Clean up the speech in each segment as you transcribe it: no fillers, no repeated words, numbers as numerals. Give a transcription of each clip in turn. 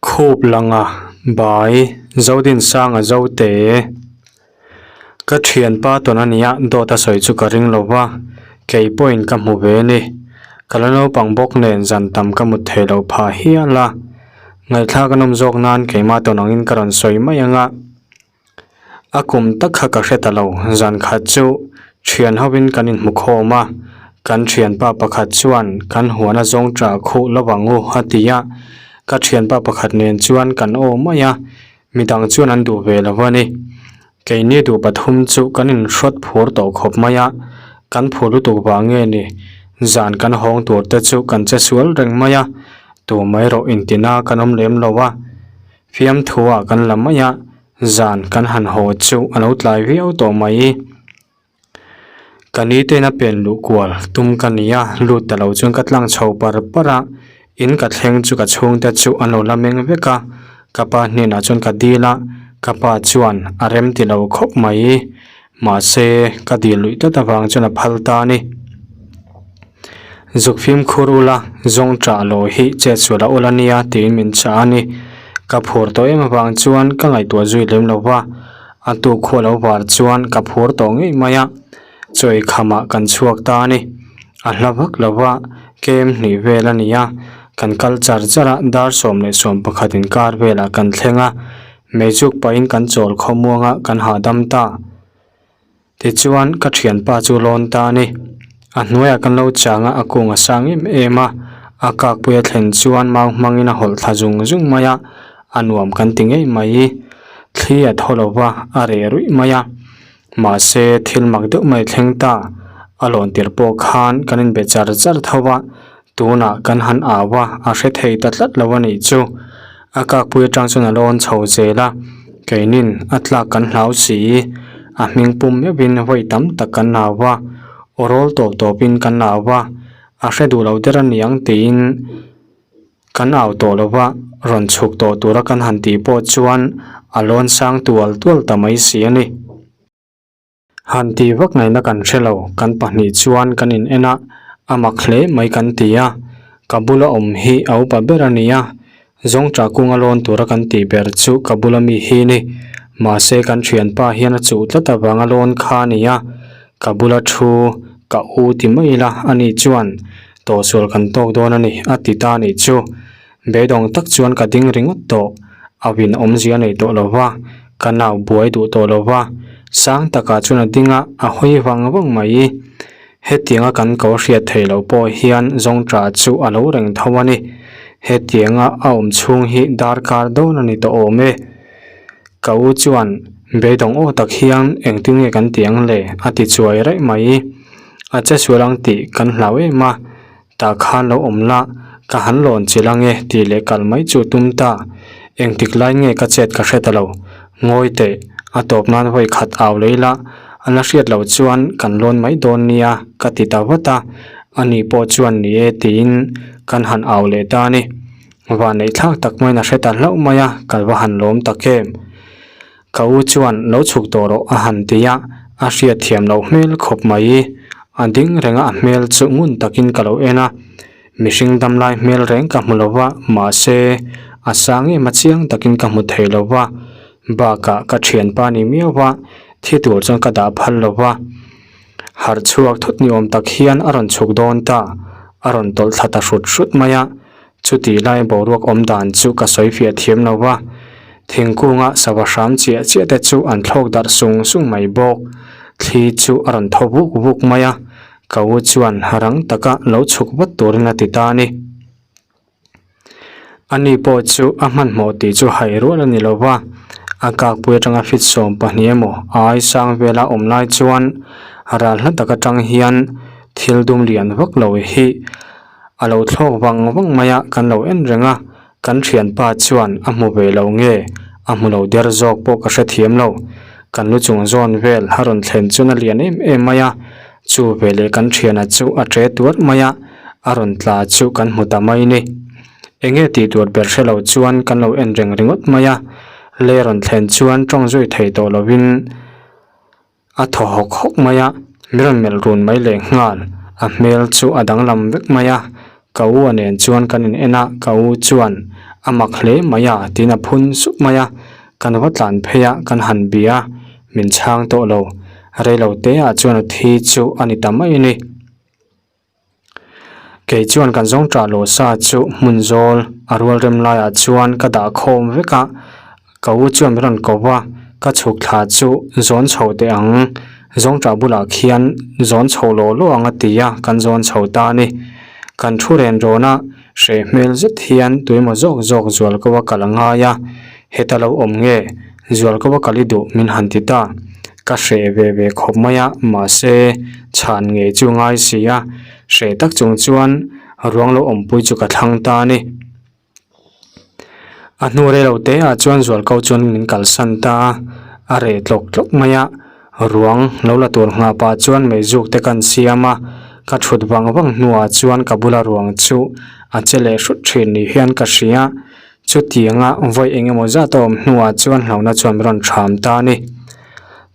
Khup langa bai Zodinsanga Zote ka thianpa tawn a nia dawt a sawi chu ka ring lo va, kei pawhin ka hmu ve a ni. Ka la naupang bawk nen zan tam ka mut theih loh phah hial a, ngaihthlak a nawm zawk nan keimah tawn angin ka rawn sawi mai ang a. A kum tak kha ka hre ta lo, zan khat chu thian hovin kan inhmu khawm a, kan thianpa pakhat chuan kan huan a zawng ṭah khuh lo ang u a ti a, ka thianpa pakhat nen chuan kan aw mai a, midang chuan an duh ve lo a ni. Keini duh pathum chu kan inhrawt phur tawh khawp mai a, kan phur lutuk vang nge ni, zan kan hawng tur te chu kan che sual reng mai a, tumah erawh intina kan awm lem lo a. Fiamthuah kan la mai a, zan kan han haw chu a lo tlai viau tawh mai. Ka ni ten a pen luh kual tum ka ni a, lut ta lo chuan ka tlang chho par par a, in ka thleng chu ka chhungte chu an lo la meng vek a, ka pa hnenah chuan ka dil a, ka pa chuan a rem ti lo khawp mai. Mahse, ka dil luih tlat avang chuan a phal ta a ni. Zuk fimkhur ula, zawng ṭah lo hi chet sual a ul a nia tiin min chah a ni. Ka phur tawh em avang chuan ka ngaihtuah zui lem lo va, a tuk khua lo var chuan ka phur tawh ngei mai a, chawi khamah kan chhuak ta a ni. A hla vak lo va, kem hnih vel a ni a, kan kal char char a, dar 11 inkar velah kan thleng a, meichuk pahin kan chawl khawmuang a, kan hahdam ta. Tichuan, ka thianpa chu lawn ta a ni. A hnuaiah kan lo chang a, a kung a sang em em a. A kakpui a thlen chuan mau hmangin a hawlh thla zung zung mai a, a nuam kan ti ngei mai. Thli a thaw lo va, a reh ruih mai a. Mahse, thil mak deuh mai thleng ta. A lawn tir pawh khan kan inbe char char tho a, tunah kan han au a, a hre thei ta tlat lo a nih chu. A kakpui atang chuan a lawn chho zel a, keinin a tlak kan hlau si. A hming pum meuhin vawi tam tak kan au a, aw rawl tawp tawpin kan au a, a hre duh lo der a niang tiin kan au tawh lo va, rawn chhuk tawh tura kan han tih pawh chuan a lawn sang tual tual ta mai si a ni. Han tih vak ngaihna kan hre lo, kan pahnih chuan kan in en a, a mak hle mai kan ti a, ka bula awm hi a upa ber a ni a, zawngṭah kunga lawn tura kan tih ber chu ka bula mi hi ni, mahse kan thianpa hian a chuh tlat avanga lawn kha a ni a, ka bula thu ka u ti mai ila ani chuan tawhsual kan tawk dawn a ni a ti ta a nih chu, Beidawng tak chuan ka ding ringawt tawh, a win awmzia nei tawh lo va, ka nau buai duh tawh lo va, sang takah chuan a ding a, a hawi vang vang mai. Hetianga kan ko hriat theih loh pawh hian zawngṭah chu a lo reng tho a ni. Hetianga a awm chhung hi darkar dawn a ni tawh awm e. Ka u chuan beidawng aw tak hian engtin nge kan ti ang le? a ti chuai raih mai. A che sual ang tih kan hlau em a. Tah khan lo awm la, ka han lawn chilh ang e tih leh kal mai chu tum ta. Engtik lai nge ka chet ka hre ta lo. Ngawi teh, a tawp nan vawi khat au lei la, a la hriat loh chuan kan lawn mai dawn nia ka ti ta vat a, ani pawh chuan ni e tiin kan han au leh ta a ni. Vanneih thlak tak maiin a hre ta hlauh mai a, ka va han lawm tak em. Ka u chuan lo chhuk tawh rawh a han ti a, a hriat thiam loh hmel khawp mai. A ding reng a, a hmel chu ngun takin ka lo en a, mihring damlai hmel reng ka hmu lo va, mahse a sang em a chiang takin ka hmu thei lo va, bakah ka thianpa ni miau va, thi tur chuan ka dah phal lo va. Harh chhuak thut ni awm tak hian a rawn chhuk dawn ta, a rawn tawlh thla ta hrut hrut mai a. Chutih lai boruak awm dan chu ka sawi fiah thiam lo va, thingkunga sava hram chiah chiah te chu an thlawk darh sung sung mai bawk. Thli chu a rawn thaw vuk vuk mai a, ka u chuan rang taka lo chhuk vat turin a ti ta a ni. Ani pawh chu a hmanhmawh tih chu hai rual a ni lo va, a kakpui atanga fit 12 emaw a ai sang vela awm lai chuan ral hla tak atang hian thil dum lian vak lo hi A lo thlawk vang vang mai a, kan lo en reng a, kan thianpa chuan a hmu ve lo nge, a hmu lo der zawk pawh ka hrethiam lo. Kan lu chung zawn vel a rawn thlen chuan a lian em em mai a, chu veleh kan thiana chu a tre tuarh mai a, a rawn tla chu kan hmu ta mai ni. Enge tih tur ber hre lo chuan kan lo en reng ringawt mai a, le rawn thlen chuan tawng zui thei tawh lovin, A thaw hawk hawk mai a, mi rawn melh run mai leh nghal. A hmel chu a danglam vek mai a, ka u a nen chuan kan in en a, ka u chuan A mak hle mai a tiin a phun sup mai a, kan va tlan phei a kan han bia a, min chhang tawh lo. Reilo te ah chuan a thi chu a ni ta mai a ni. Kei chuan kan zawng ṭah lawh sa chu hmun zawl a rual rem laiah chuan ka dah khawm vek a, ka u chuan min rawn ko va, ka chhuk thla chu zawn chho teh ang, zawng ṭah bulah khian zawn chho law law ang a ti a, kan zawn chho ta a ni. Kan thu ren rawn a, hreh hmel zet hian tuemaw zawk zawk zual ko a kal a ngai a, heta lo awm nge zual ko a kal i duh min han ti ta. Ka hreh ve ve khawp mai a, mahse chhan ngei chu ngai si a, hreh tak chung chuan ruang lo awmpui chu ka thlang ta a ni. A hnu rei lo te ah chuan zualko chuan min kalsan ta a, a reh tlawk tlawk mai a, ruang lo la tur nghah pah chuan meizuk te kan siam a, ka thut vang vang hnuah chuan ka bula ruang chu a che leh hrut thin ni hian ka hria. Chutianga vawi eng emaw zat a awm hnuah chuan hlauhna chuan min rawn ṭham ta a ni.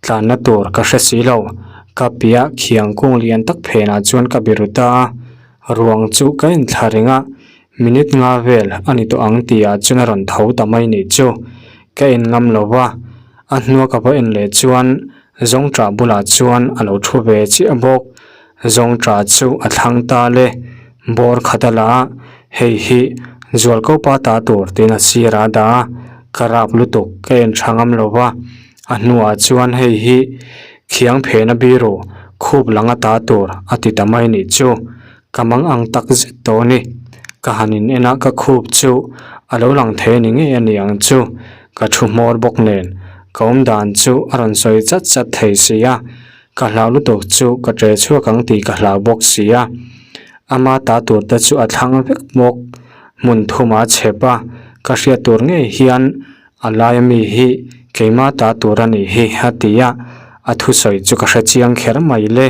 Tlanna tur ka hre si lo, ka piah khiang kung lian tak phenah chuan ka biru ta a, ruang chu ka inthla reng a, minute nga vel a ni tawh ang tihah chuan a rawn tho ta mai nih chu. Ka en ngam lo va, a hnua ka va en leh chuan zawngṭah bulah chuan a lo ṭhu ve chiah bawk. Zawngṭah chu a thlang ta le, bawr khat a la a, hei hi Zualkopa ta tur tiin a sir a dah a, ka rap lutuk ka en tha ngam lo va, a hnuah chuan hei hi khiang phena biru khup lang a ta tur a ti ta mai nih chu, ka mang ang tak zet tawh a ni, ka han in en a ka khup chu a lo lang thei a ni ngei a ni ang chu, ka thu hmawr bawk nen ka awm dan chu a rawn sawi chat chat thei si a. Ka hlau lutuk chu ka ṭe chhuak ang tih ka hlau bawk si a, ama ta tur te chu a thlang vek bawk. Hmun thum a chhep a, ka hriat tur ngei hian a laia mi hi keima ta tur a nih hi a ti a, a thusawi chu ka hre chiang kher mai le.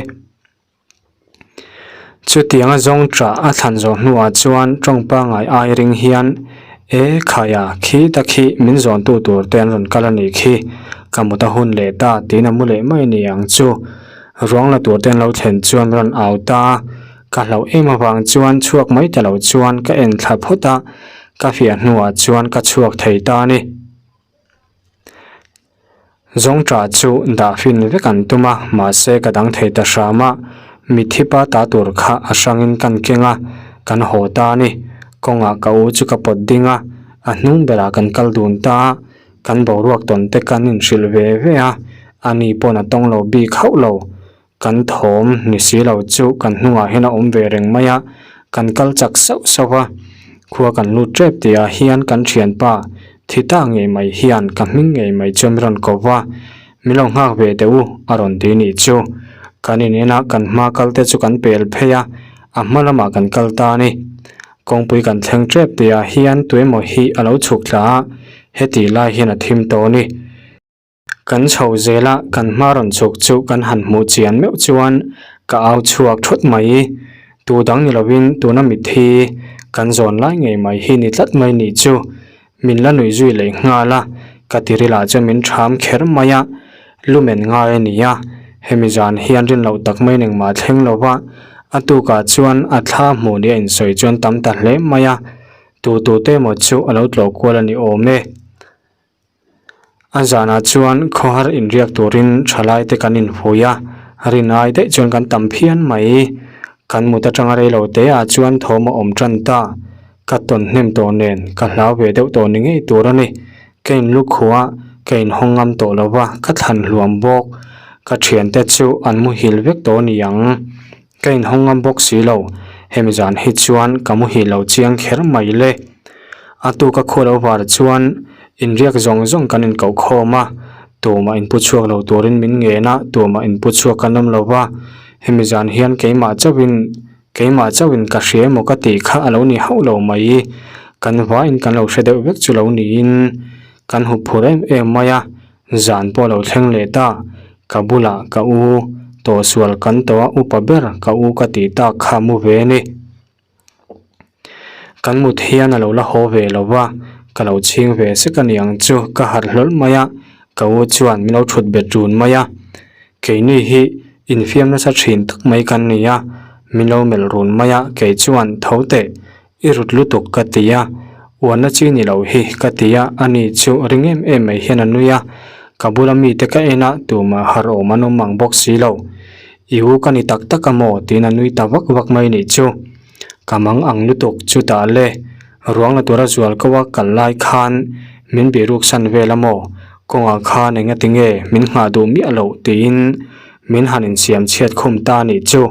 Chutianga zawng ṭah a thlan zawh hnuah chuan ṭawng pangngai ai ring hian, E khaia, khi ta khi min zawntu tur te an rawn kal a nih khi, ka mut a hun leh ta tiin a mu leh mai a ni ang chu. Ruang la tur te an lo thlen chuan rawn au ta a, ka hlauh em avang chuan chhuak mai ta lo chuan ka en thla phawt a, ka fiah hnuah chuan ka chhuak thei ta a ni. Zawngṭah chu dah fin vek an tum a, mahse ka dang thei ta hram a, mitthi pa ta tur kha a hrangin kan keng a, kan haw ta a ni. Kawngah ka u chu ka pawt ding a, a hnung berah kan kal dun ta a, kan boruak tawn te kan inhrilh ve ve a, ani pawn a tawng lo bik hauh lo. Kan thawm ni si lo chu kan hnungah hian a awm ve reng mai a, kan kal chak sauh sauh a, khua kan lut tep tih ah hian kan thianpa thi ta ngei mai hian ka hming ngei mai chu min rawn ko va, min lo nghak ve teh u a rawn ti nih chu. Kan in en a kan hma kal te chu kan pel phei a, a hma lamah kan kal ta a ni. Kawngpui kan thleng tep tih ah hian tuemaw hi a lo chhuk thla a, heti lai hian a thim tawh a ni. Kan chho zel a, kan hma rawn chhuk chu kan han hmuh chian meuh chuan ka au chhuak thut mai. Tu dang ni lovin tuna mitthi kan zawn lai ngei mai hi ni tlat mai nih chu min la nuih zui leh nghal a, ka tirilah chuan min ṭham kher mai a, lumen ngai a ni a, hemi zan hian rin loh tak mai nengmah thleng lo va, a tukah chuan a thla hmuh ni a insawi chuan tam ta hle mai a, tu tute emaw chu a lo tlawh kual a ni awm e. A zanah chuan khawhar inriak turin thalai te kan inphui a, rin ai daih chuan kan tam phian mai. Kan mut atanga rei lo te ah chuan thawm a awm tan ta. Ka tawn hnem tawh nen ka hlau ve deuh tawh ni ngei tur a ni. Ka in lukhuh a, ka inhawng ngam tawh lo va, ka thlan hluam bawk. Ka thiante chu an muhil vek tawh a ni ang. Ka inhawng ngam bawk si lo, hemi zan hi chuan ka muhil lo chiang kher mai le. A tuka khual lo var chuan inriak zawng zawng kan inkoh khawm a, tumah inpu chhuak lo turin min ngen a, tumah inpu chhuak kan awm lo va, hemi zan hian keimah chauhin keimah chauhin ka hria emaw ka tih kha a lo ni hauh lo mai. Kan vaiin kan lo hre deuh vek chu lo niin kan hup phur em em mai a. Zan pawh lo thleng leh ta, ka bulah ka u tawhsual kan tawh a upa ber ka u ka tih tak kha mu ve a ni. Kan mut hian a lo la haw ve lo va, ka lo chhing ve sek a ni ang chu ka harh hlawl mai a, ka u chuan min lo thut bet run mai a. Keini hi infiam nasa thin tak mai kan ni a, min lo melh run mai a, kei chuan tho teh i rut lutuk ka ti a. Uanna chi ni lo hi ka ti a, ani chu ring em em mai hian a nui a, ka bula mite ka en a, tumah harh awm an awm ang bawk si lo. I u ka ni tak tak a maw? tiin a nui ta vak vak mai nih chu. Ka mang ang lutuk chutah le ruang la tura zual ko a kal lai khan min bihruk san vel a maw? Kawngah khan enga tinge min nghah duh miah loh tiin min han insiam chhiat khum ta nih chu.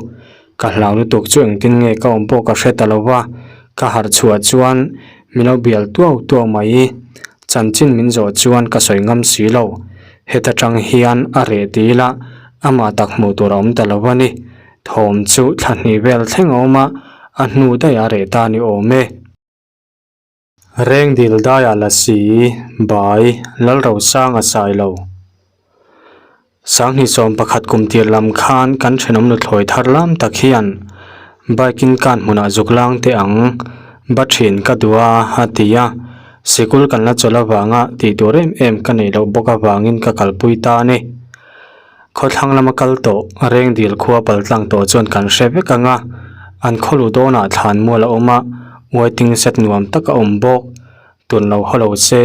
Ka hlau lutuk chu engtin nge ka awm pawh ka hre ta lo va, ka harh chhuah chuan min lo bial tuau tuau mai. Chanchin min zawh chuan ka sawi ngam si lo. Heta tang hian a reh ti ila amah tak hmuh tur a awm ta lo a ni. Thawm chu thla hnih vel thleng a awm a, a hnu daih a reh ta ni awm e. Rengdil daiah la si, bai, Lalrosanga sai lo. Sanghnih 11 kum tir lam khan kan thenawm nuthlawi thar lam tak hian bike in kan hmunah zuk lang teh ang, ba thin ka duh a, a ti a. Sikul kan la chawlh avanga tih tur em em ka neih loh bawk avangin ka kalpui ta a ni. Khawthlang lama kal tawh Rengdil khua paltlang tawh chuan kan hre vek ang a, an khaw luh dawnah thlan mual a awm a, waiting shed nuam tak a awm bawk. Tun lo haw lo se,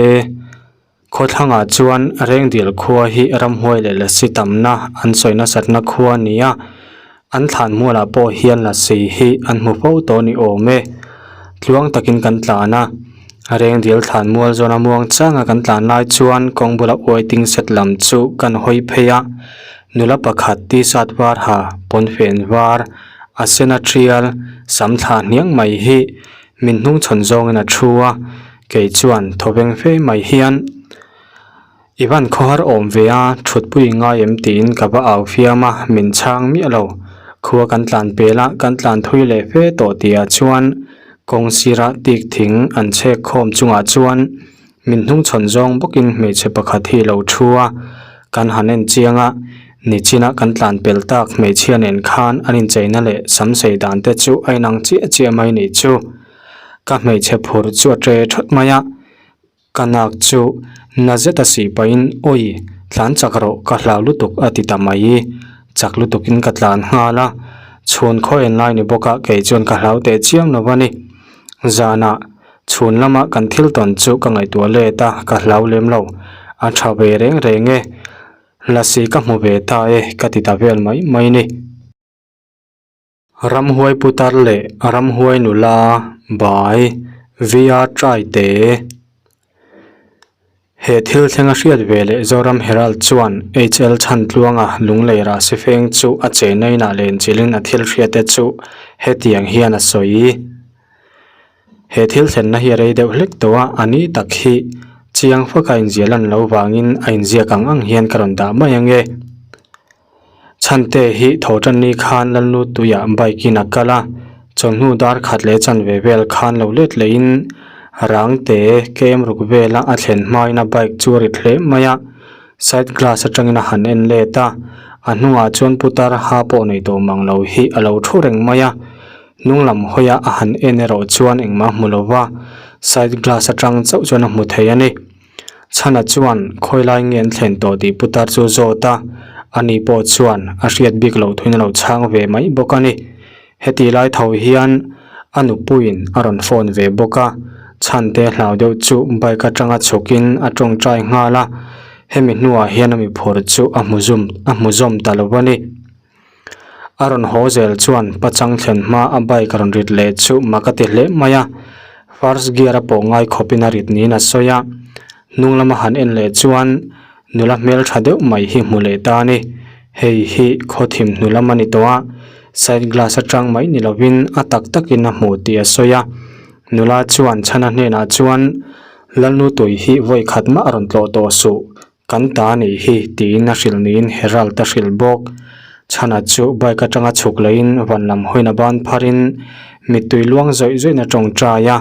khawthlangah chuan Rengdil khua hi ramhuai leh lasi tamna an sawi nasatna khua a ni a, an thlan mualah pawh hian lasi hi an hmu fo tawh ni awm e. Tluang takin kan tlan a. Rengdil thlan mual zawn a muang changa kan tlan lai chuan kawng bula waiting shed lam chu kan hawi phei a, nula pakhat t-shirt var ha pawnfen var a sen a tial sam thla hniang mai hi min hnung chhawn zawngin a thu a, kei chuan thawveng fe mai hian I van khawhar awm ve a, thutpui ngai em tiin ka va au fiam a, min chhang miah lo. Khua kan tlan pel a, kan tlan thui leh fe tawh tihah chuan kawng sira tik thing an chhek khawm chungah chuan min hnungchhawn zawng bawkin hmeichhe pakhat hi lo thu a, kan han en chiang a, nichina kan tlan pel tak hmeichhia nen khan an incheina leh samsei dan te chu a inang chiah chiah mai nih chu. Ka hmeichhe phur chu a tre thawt mai a. Ka nak chu na zet a sih pahin Awi, tlan chak rawh, ka hlau lutuk a ti ta mai. Chak lutukin ka tlan nghal a, chhun khaw en lai ni bawk a kei chuan ka hlau teh chiam lo a ni. Zanah chhun lama kan thil tawn chu ka ngaihtuah let a, ka hlau lem lo. A tha ve reng reng e, lasi ka hmu ve ta e ka ti ta vel mai mai ni. Ramhuai putar leh ramhuai nula bai VR try te. He thil thleng a hriat ve leh Zoram Herald chuan HL Chhantluanga Lunglei Rahsi feng chu a chenna inah lenchilhin a thil hriat te chu hetiang hian a sawi. He thil thlenna hi a rei deuh hlek tawh a, a ni tak hi chiang faka inziah lan lo vangin a inziak ang ang hian ka rawn dah mai ange. Chhante hi Thawhtanni khan Lalnu tuiah bike in a kal a, chawhnu dar khat leh chanve vel khan lo let lehin rangte kem ruk vela a thlen hmain a bike chu a rit hle mai a, side glass atangin a han en let a, a hnungah chuan putar ha pawh nei tawh mang lo hi a lo thu reng mai a, hnung lam hawia a han en erawh chuan engmah a hmu lo va, side glass atang chauh chuan a hmu thei a ni. Chhana chuan khawi lai nge an thlen tawh tih putar chu zawt a, ani pawh chuan a hriat bik loh thuin a lo chhang ve mai bawk a ni. Heti lai tho hian a nupuiin a rawn phone ve bawk a, Chhante hlau deuh chu bike atanga chhukin a tawngtai nghal a, hemi hnuah hian a miphur chu a hmu zum a hmu zawm ta lo a ni. A rawn haw zel chuan pachang thlen hma a bike rawn rit leh chu mak a ti hle mai a, first gear a pawh ngai khawpin a rit niin a sawi a, hnung lama han en leh chuan nula hmeltha deuh mai hi hmu leh ta a ni. Hei hi khawthim hnu lam a ni tawh a, side glass atang mai ni lovin a tak takin a hmu tih a sawi a, nula chuan chhana hnenah chuan Lalnu tui hi vawi khat mah a rawn tlawh tawh suh. Kan ta anih hi tiin a hrilh niin Herald a hrilh bawk. Chhana chu bike atanga chhuk leiin van lam hawiin a ban pharin mittui luang zawih zawih in a tawngtai a.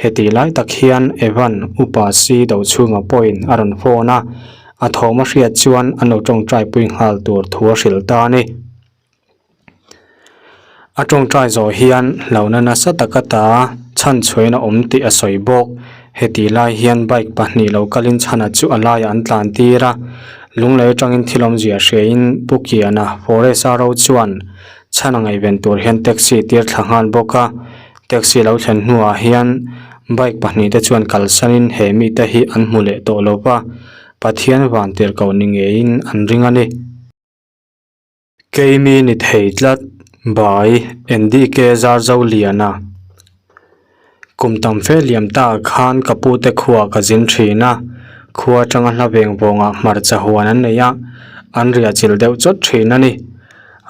Heti lai tak hian Evan upa si do chhunga pawhin a rawn phone a, a thawm a hriat chuan an lo tawngtai pui nghal tur thu a hrilh ta a ni. A tawngtai zawh hian hlauhna nasa taka ta chhan chhuain a awm tih a sawi bawk. Heti lai hian bike pahnih lo kalin chhana chu a laiah an tlan tir a, lunglei atangin thil awmzia hriain Pu Kiana Forest a ro chuan chhana ngaihven tur hian taxi tir thla nghal bawk a. Taxi lo thlen hnuah hian. Bike pahnihte chuan kalsanin he mite hi an hmu leh tawh lo va, Pathian vantirhkoh ni ngeiin an ring a ni. Keimi ni thei tlat, Bai, NDK Zarzoliana. Kum tam fe liam ta khan ka pute khuaa ka zin thin a, khua atanga hla veng vawngah hmarcha huan an nei a, an riah chilh deuh chawt thin a ni.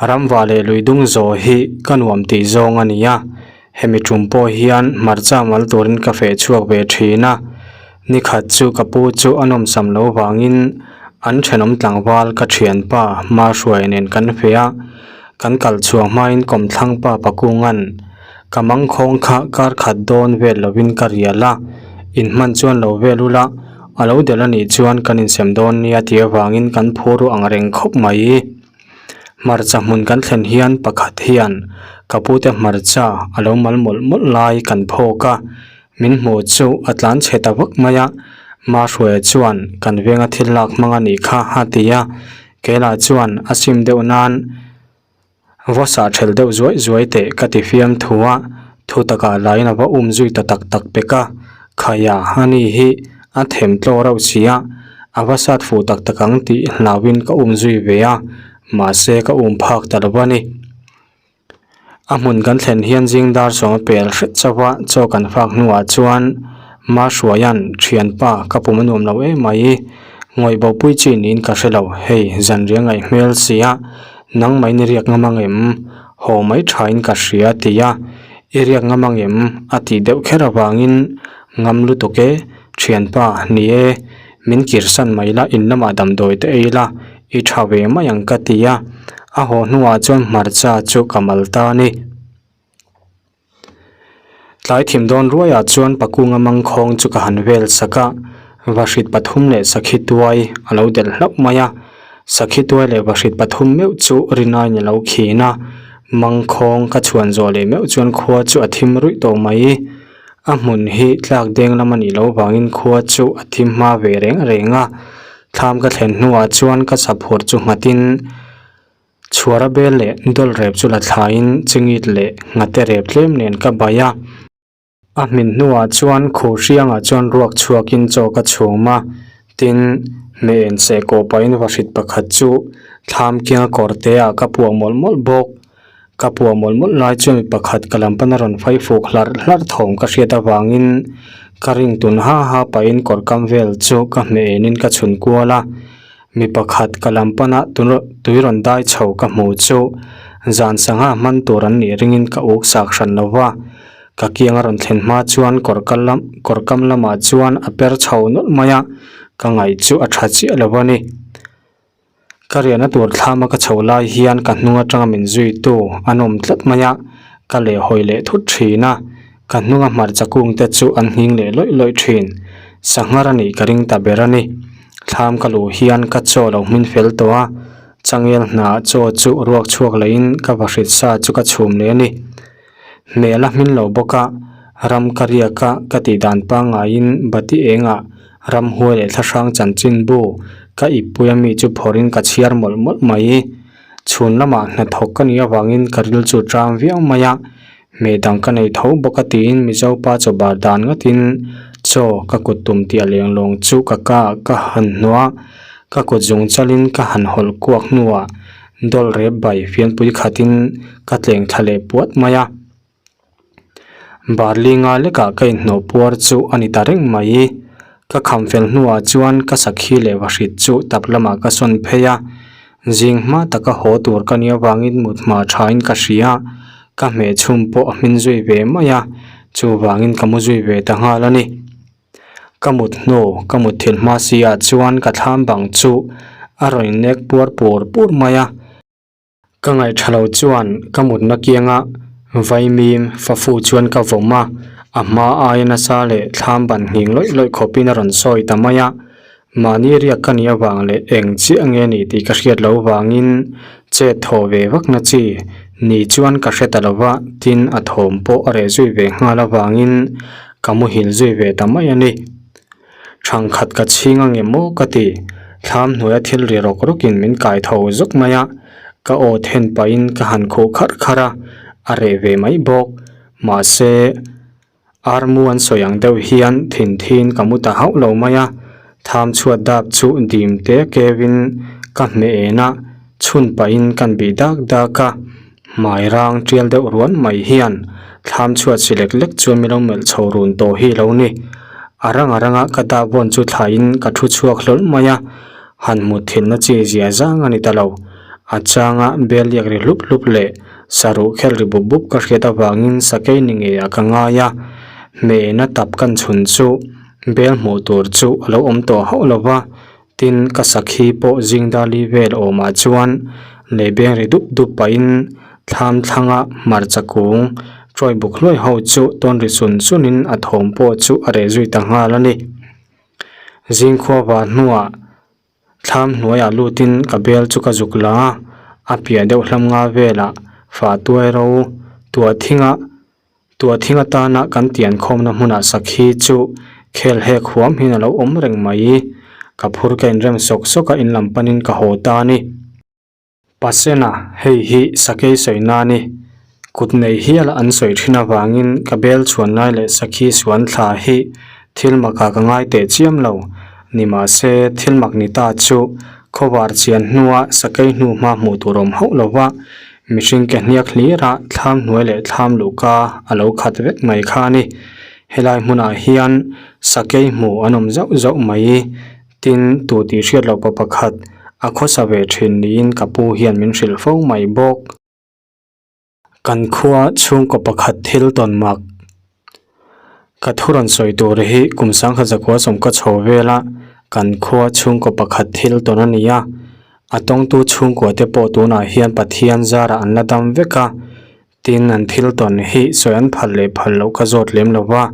Ramva leh lui dung zawh hi ka nuam tih zawng a ni a, hemi tum pawh hian hmarcha mal turin ka feh chhuak ve thin a. Nikhat chu ka pu chu a nawmsam lo vangin an thenawm tlangval ka thianpa Mahruai nen kan feh a, kan kal chhuah hmain kawmthlangpa Pakunga'n Ka mangkhawng kha kar khat dawn vel lovin ka rial a, inhman chuan lo vel ula, a lo delh a nih chuan kan insem dawn nia tih avangin kan phur ru ang reng khawp mai. Hmarcha hmun kan thlen hian pakhat hian ka pute hmarcha a lo mal mawlh mawlh lai kan phawk a, min hmuh chu a tlan chhe ta vak mai a, Mahruaia chuan kan venga thil lak hmang a nih kha a ti a, keilah chuan a sim deuh nan Vawsah ṭhelh deuh zuai zuai teh ka ti fiam thu a, thu takah lain a va um zui ta tak tak pek a, Khaia ani hi a them tlaw reuh si a, a va sat fuh tak tak ang tih hlauhin ka um zui ve a, mahse ka um phak ta lo a ni. A hmun kan thlen hian zing dar sawm a pel hret chauh a, chaw kan fak hnuah chuan Mahruaia'n thianpa ka pum a nuam lo em mai, ngawih bopui chi niin ka hre lo, hei zanriah ngaih hmel si a, Nang mai ni riak ngam ang em? Haw mai thain ka hria a ti a, I riak ngam ang em? a tih deuh kher avangin ngam lutuk e, thianpa, ni e, min kirsan mai la, in lamah damdawi te ei la, i tha ve mai ang ka ti a, a haw hnuah chuan hmarcha chu ka mal ta a ni. Tlai thim dawn ruaiah chuan Pakunga mangkhawng chu ka han vel sak a, vahrit pathum leh sakhi tuai a lo delh hlauh mai a. Sakhi tuai leh vahrit pathum meuh chu rinaiin a lo khin a, mangkhawng ka chhuan zawh leh meuh chuan khua chu a thim ruih tawh mai. A hmun hi tlak deng lam a nih loh vangin khua chu a thim hma ve reng reng a. Thlam ka thlen hnuah chuan ka saphur chu nghatin, Chhuara bel leh dawl rep chu la thlaiin chingit leh nghate rep tlem nen ka bai a. A hmin hnuah chuan khuh hriangah chuan ruak chhuakin chaw ka chhum a, tin, hmeh en seh kawh pahin vahrit pakhat chu thlam kianga kawr te ah ka puah mawlh mawlh bawk. Ka puah mawlh mawlh lai chuan mi pakhat ka lam pana rawn fai fuk hlarh hlarh thawm ka hriat avangin ka ring tun ha ha pahin kawr kam vel chu ka hmeh enin ka chhun kual a. Mi pakhat ka lam pana tui rawn dai chho ka hmuh chu zan sangha hman tur an nih ringin ka uk sak hran lo va, ka kiang a rawn thlen hma chuan kawr kal lam kawr kam lamah chuan a per chho nawlh mai a, ka ngaih chu a tha chiah lo a ni. Ka riahna tur thlama ka chho lai hian ka hnung atanga min zuitu an awm tlat mai a, ka lehhawi leh thut thin a, ka hnunga hmarcha kungte chu an nghing leh lawih lawih thin. Sanghar a nih ka ring ta ber a ni. Thlam ka luh hian ka chaw lo hmin fel tawh a, changel hnaah chaw chu ruak chhuak lehin ka vahrit sa chu ka chhum leh a ni. Hmel a hmin lo bawk a, ram ka riak a ka tih dan pangaiin bati engah ramhuai leh thlahrang chanchinbu ka ippuia mi chu phawrhin ka chhiar mawlh mawlh mai. Chhun lamah hnathawk ka nih avangin ka ril chu ṭam viau mai a, Hmeh dang ka nei tho bawk a tiin Mizo pa chaw bar dan ngatin chaw ka kut tum tih a leng lawng chu ka ka ah ka han hnuah a, ka kut zung chalin ka han hawlh kuak hnuah dawl rep bai fianpui khatin ka tleng thla leh puat mai a. Barli nga lekah ka inhnawh puar chu a ni ta reng mai. Ka kham fel hnuah chuan ka sakhi leh vahrit chu tap lamah ka sawn phei a, Zing hma taka haw tur ka nih avangin mut hma thain ka hria, ka hmeh chhum pawh a hmin zui ve mai a, chuvangin ka mu zui ve ta nghal a ni. Ka mut hnu, ka mut thil hma si ah chuan ka thlam bang chu a rawn innek puar pur pur mai a. Ka ngaih tha lo chuan ka mutna kianga vaimim fafu chuan ka vawm a, a hma aia nasa leh thlam ban nghing lawih lawih khawpin a rawn sawi ta mai a. Mahni riak ka nih avang leh eng chiah nge ni tih ka hriat loh vangin chet thaw ve vak na chi ni chuan ka hre ta lo va, tin a thawm pawh a reh zui ve nghal avangin ka muhil zui ve ta mai a ni. Thangkhat ka chhing ange maw ka ti, thlam hnuaia thil ri rawk rawkin min kai tho zawk mai a, ka aw then pahin ka han khuh kharh kharh a, a reh ve mai bawk. Mahse. Armu an sawi ang deuh hian thinthiin ka mu ta hauh lo mai a, tham chhuat dap chu dim te keuin ka hmeh en a, chhun pahin kan bih dak dak a, hmai rang tial deuh ruan mai hian thlam chhuat si lek lek chuan min lo melh chho run tawh hi lo ni. A rang a ranga ka dap vawn chu thlaiin ka thu chhuak hlawl mai a, han hmu thinna chi zia zang a ni ta lo. A changa bel liak ri hlup hlup leh saruh khel ri bup bup ka hriat avangin sakei ni ngeiah ka ngai a, hmehna tap kan chhun chu bel hmuh tur chu a lo awm tawh hauh lo va, tin ka sakhi pawh zing dali vel awmah chuan lei beng ri dup dup pahin thlam thlanga hmarcha kung chawi buk hluai ho chu tawn ri sun sunin a thawm pawh chu a reh zui ta nghal a ni. Zingkhua var hnuah thlam hnuaiah lutin ka bel chu ka zuk la a, a piah deuh hlam nga velah fah tuai ro tuah thinga tuah thing atana kan tian khawmna hmunah sakhi chu khel hek huam hian a lo awm reng mai. Ka phur ka inrem sawk sawk a in lam panin ka haw ta a ni. Pasena, hei hi sakei sawi na ni. Kut nei hial an sawi thin avangin ka bel chhuan lai leh sakhi suan thla hi thil makah ka ngai teh chiam lo. Nimahse, thil mak ni ta chu khawvar chian hnua sakei hnu hma hmuh tur awm hauh lova mihring ke hniak hlira thlam hnuai leh thlam luhka a lo khat vek mai kha a ni. Helai hmunah hian sakei hmuh an awm zauh zauh mai. Tin, tu tih hriat loh pa pakhat a khawsa ve thin niin ka pu hian min hrilh fo mai bawk. Kan khua chhungkaw pakhat thil tawn mak. Ka thu rawn sawi tur hi kum sangkhat zakua sawm ka chho vel a, kan khua chhungkaw pakhat thil tawn a ni a. A tawngtu chhungkua te pawh tunah hian Pathian zarah an la dam vek a, Tin, an thil tawn hi sawi an phal leh phal loh ka zawt lem lo va,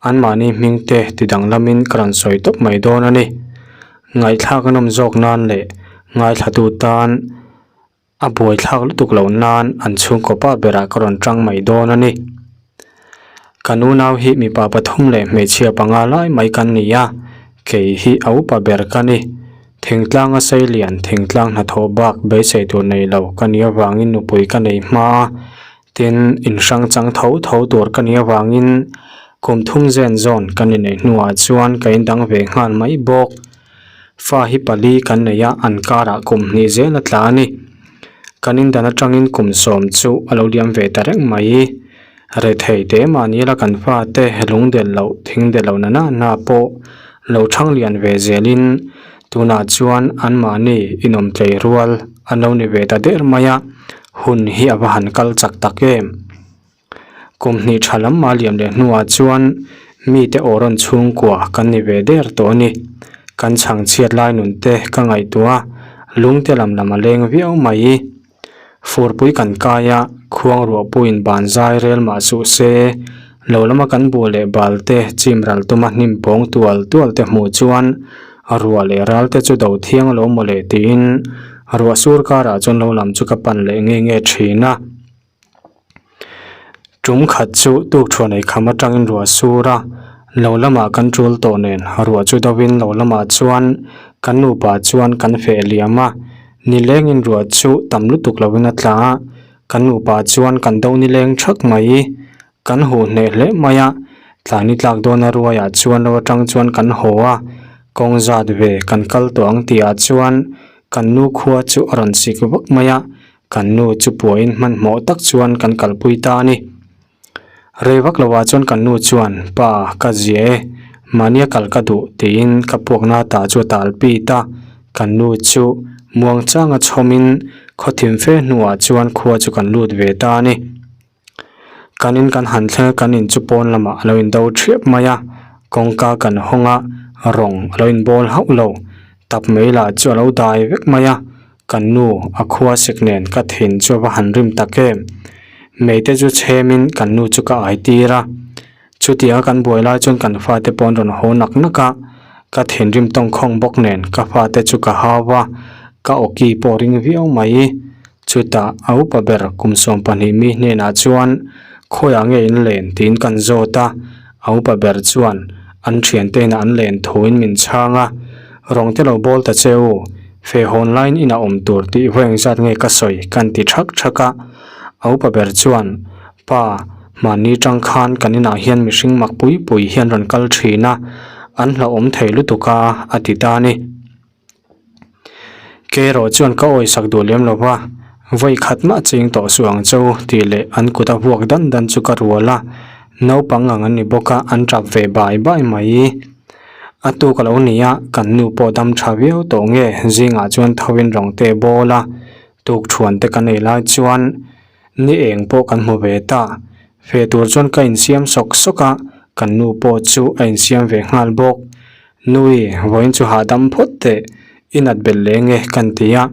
anmahni hming te ti danglamin ka rawn sawi tawp mai dawn a ni. Ngaihthlak a nawm zawk nan leh ngaithlatu tan a buaithlak lutuk loh nan an chhungkaw pa berah ka rawn tang mai dawn a ni. Ka nunau hi mipa pathum leh hmeichhia panga lai mai kan ni a, kei hi a upa ber ka ni. Thingtlang a sei lian, thingtlang hnathawh bak beisei tur nei lo ka nih avangin nupui ka nei hma a, tin inhrang chang tho tho tur ka nih avangin kum thum zen zawn ka ni neih hnuah chuan ka indang ve nghal mai bawk. Fa hi pali kan nei a, an karah kum hnih zel a tla a ni. Kan indan atangin kum sawm chu a lo liam ve ta reng mai. Rethei te mahni la kan fate lung del loh thing del loh na na na pawh lo thang lian ve zelin tunah chuan anmahni inawm tlei rual an lo ni ve ta der mai a, hun hi a va han kal chak tak em. Kum hnih tha lam mah liam leh hnuah chuan mite aw rawn chhungkua kan ni ve der tawh a ni. Kan chhang chhiat lai nun te ka ngaihtuah a, lungte lam lam a leng viau mai. Furpui kan kai a, khuang ruah puiin ban zai rel mah suh se, lo lama kan buh leh bal te chim ral tuma hnim pawng tual tual te hmuh chuan ruah leh ral te chu do thiang lo maw le tiin ruah sur karah chuan lo lam chu ka pan leh nge nge thin a. Tum khat chu tukthuan ei kham atangin ruah a sur a, lo lamah kan tul tawh nen ruah chu dovin lo lamah chuan kan nupa chuan kan feh liam a, nilengin ruah chu tam lutuk lovin a tla a, kan nupa chuan kan do nileng thak mai. Kan huh hneh hle mai a, tlani tlak dawna ruaiah chuan lo atang chuan kan haw a, kawng zat ve kan kal tawh ang tihah chuan kan nu khua chu a rawn sik vak mai a, Kan nu chu puain hmanhmawh tak chuan kan kalpui ta a ni. Rei vak lovah chuan kan nu chuan, Pa, ka zia e, mahnia kal ka duh, tiin ka puakna ta chu a tal pit a. Kan nu chu muangchanga chhawmin khawthim fe hnuah chuan khua chu kan lut ve ta a ni. Kan in kan han thleng a, kan in chu pawn lamah a lo in do thiap mai a, kawngka kan hawng a, rawng a lo in bawl hauh lo, tap mai lah chu a lo dai vek mai a, kan nu a khua sik nen ka thin chu a va han rim tak em. Mei te chu chhem in kan nu chu ka ai tir a, chutiang a kan buai lai chuan kan fate pawh an rawn haw nak nak a, ka thinrim tawngkhawng bawk nen ka fate chu ka hau a, ka awki pawh ring viau mai. Chutah a upa ber kum 12 mi hnenah chuan khawiah nge in len tiin kan zawt a, a upa ber chuan an thiante inah an len thuin min chhang a, Rawng te lo bawl ta che u, feh hawn laiin inah awm tur tih vawi engzat nge ka sawi kan ti thak thak a, a upa ber chuan Pa, Mahni tang khan kan inah hian mihring mak pui pui hi an rawn kal thin a, an hlauhawm thei lutuk a, a ti ta a ni. Kei erawh chuan ka awisak duh lem lo va, vawi khat mah ching tawh suh ang cho tih leh an kut a vuak dan dan chu ka rual a, naupang ang an ni bawk a, an tap ve bai bai mai. A tuk a lo ni a, kan nu pawh dam tha viau tawh nge zingah chuan tho in rawng te bawl a, tuk thuan te kan ei lai chuan ni eng pawh kan hmu ve ta. Fe tur chuan ka insiam sawk sawk a, kan nu pawh chu a insiam ve nghal bawk. Nui, vawiin chu hahdam phawt teh, i nat belh leh nge kan ti a,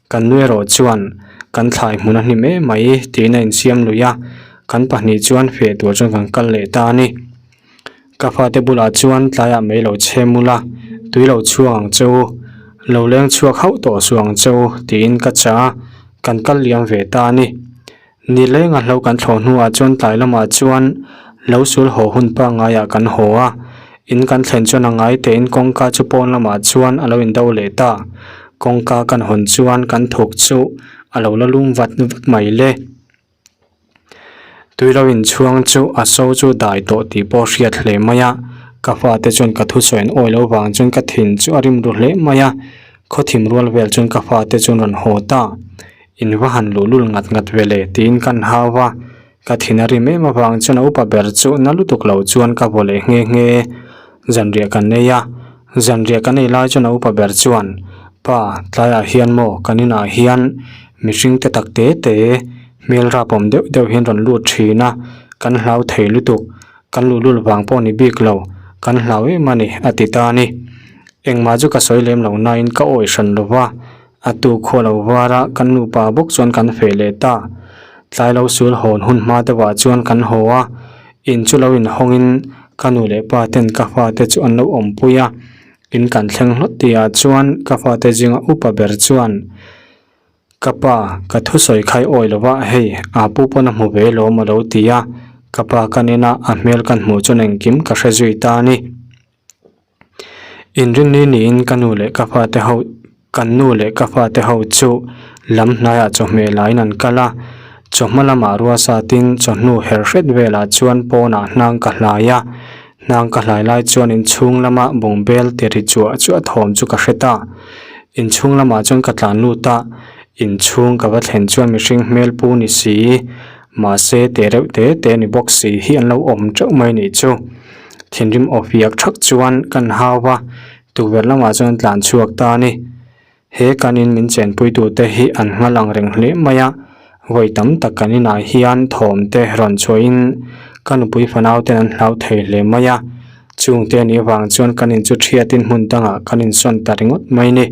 kan nu erawh chuan kan thlai hmun a hnim em mai tiin a insiam lui a, kan pahnih chuan feh tur chuan kan kal leh ta a ni. Ka fate bulah chuan tlaiah mai lo chhem ula, tui lo chhuak ang che u, lo leng chhuak hauh tawh suh ang che u tiin ka chah a, kan kal liam ve ta a ni. Ni lenga hlo kan thlawh hnuah chuan tlai lamah chuan lo sul haw hun pangaiah kan haw a, in kan thlen chuan a ngai tein kawngka chu pawn lamah chuan a lo indo leh ta. Kawngka kan hawn chuan kan thuk chu a lo la lum vat vat mai le. Tui lo inchhuang chu a so chu dai tawh tih pawh hriat hle mai a, ka fate chuan ka thusawi an awi lo vang chuan ka thin chu a rim ru hle mai a, khawthim rual vel chuan ka fate chuan rawn haw ta. In va han luh lul ngat ngat ve le tiin kan hau va, ka thin a rim em avang chuan a upa ber chu na lutuk lo chuan ka vaw leh nghe nghe. Zanriah kan nei a, zanriah kan ei lai chuan a upa ber chuan, Pa, tlaiah hian maw kan inah hian mihring te tak te te hmel rapawm deuh deuh hian rawn lut thin a, kan hlau thei lutuk, kan luh lul vang pawh ni bik lo, kan hlau em a ni a ti ta a ni. Engmah chu ka sawi lem lo nain ka awih hran lo va, A tu khaw lo var a, kan nupa bawk chuan kan feh leh ta. Tlai lo sul hawn hun hma deuhah chuan kan haw a, in chu lo inhawngin ka nu leh pa ten ka fate chu an lo awmpui a. In kan thleng hlawt tihah chuan ka fate zinga upa ber chuan, Ka pa, ka thusawi khai awi lova hei, aa pu pawn a hmu ve lawm a lo ti a. Ka pa ka nena a hmel kan hmuh chuan engkim ka hre zui ta a ni. Inrinni niin ka nu leh ka fate ho kan nu leh ka fate ho chu lam hnaiah chawhmeh laiin an kal a, chawhma lamah rua satin chawhnu her hret velah chuan pawnah hnang ka hlai a, hnang ka hlai lai chuan inchhung lama bungbel ti ri chuah chuah thawm chu ka hre ta. Inchhung lamah chuan ka tlan lut a, inchhung ka va thlen chuan mihring hmel pu ni si, mahse te reuh te te ni bawk si hi an lo awm teuh mai nih chu. Thinrim aw fiak thak chuan kan hau va, tukverh lamah chuan tlan chhuak ta a ni. He kan in min chenpui tute hi an nghal ang reng hle mai a, vawi tam tak kan inah hian thawm te rawn chhuahin ka nupui fanau ten an hlau thei hle mai a, chungte anih avang chuan kan in chu thiatin hmun dangah kan insawn ta ringawt mai a ni.